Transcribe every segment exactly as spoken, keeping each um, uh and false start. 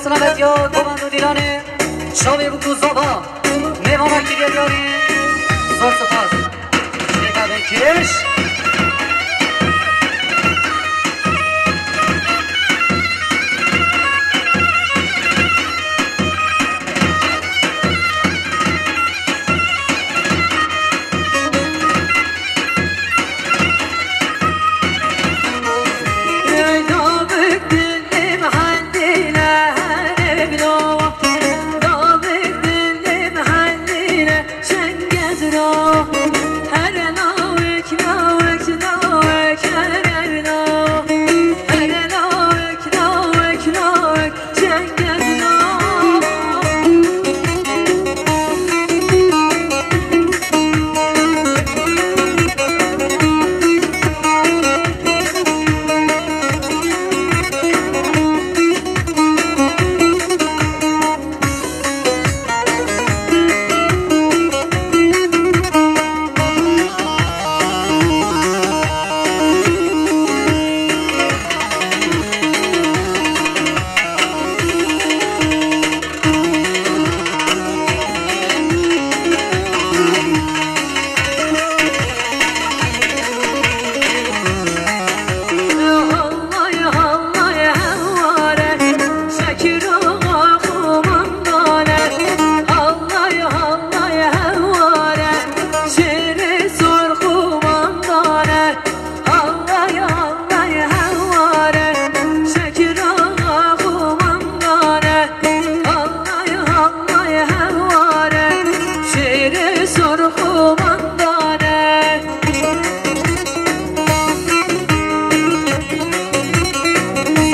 Silamet ya govend û dîlanê, çavê bûk û zava, mêvana kiriye diyarî, zor spas. Şêka vekiriş.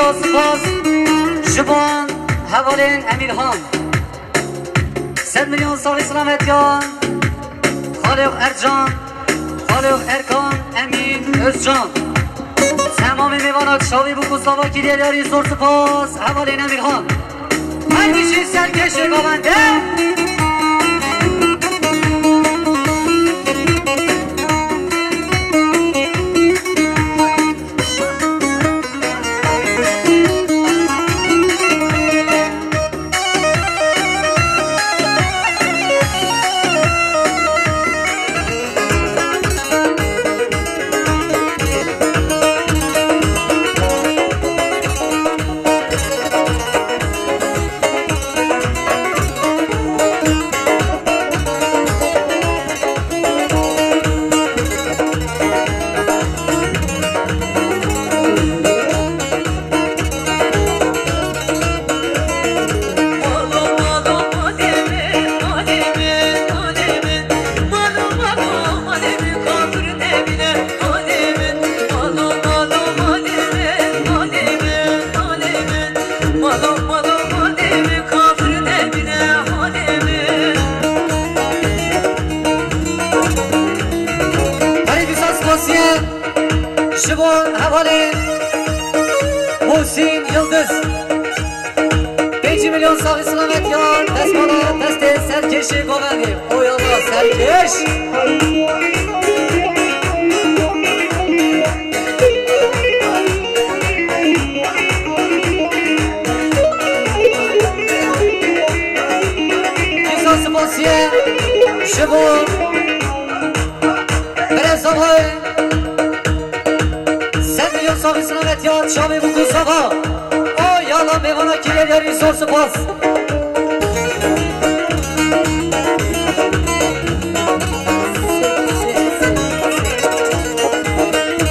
Spas, spas ji van hevalên Emîrhan. Sed milyon saxî silametiyan. Xalê Ercan, Xalê Erkan, Emîn Özcan. Temamê mêvana çavî bûk û zava kiriye diyarî, zor spas hevalên Emîrhan. Her bijî serkêşê govende. Herî dîsa spasiye ji bo hevalê Muhsîn Yildiz. Pêncî milyon saxî silametiyan, destmala destê serkêşê govendê. Oy Allah, serkêş! Dîsa spasiye ji bo Berê zavayê. Sed milyon saxî silametiya çavê bûk û zava. O yala mêvana kiriye diyarî, zor spas.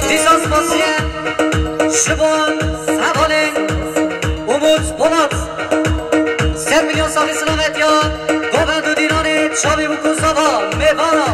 Dîsa spasiye ji bo hevalên Umut Polat. Sed milyon saxî silametiya govend û dîlanê çavê bûk û zava mêvana.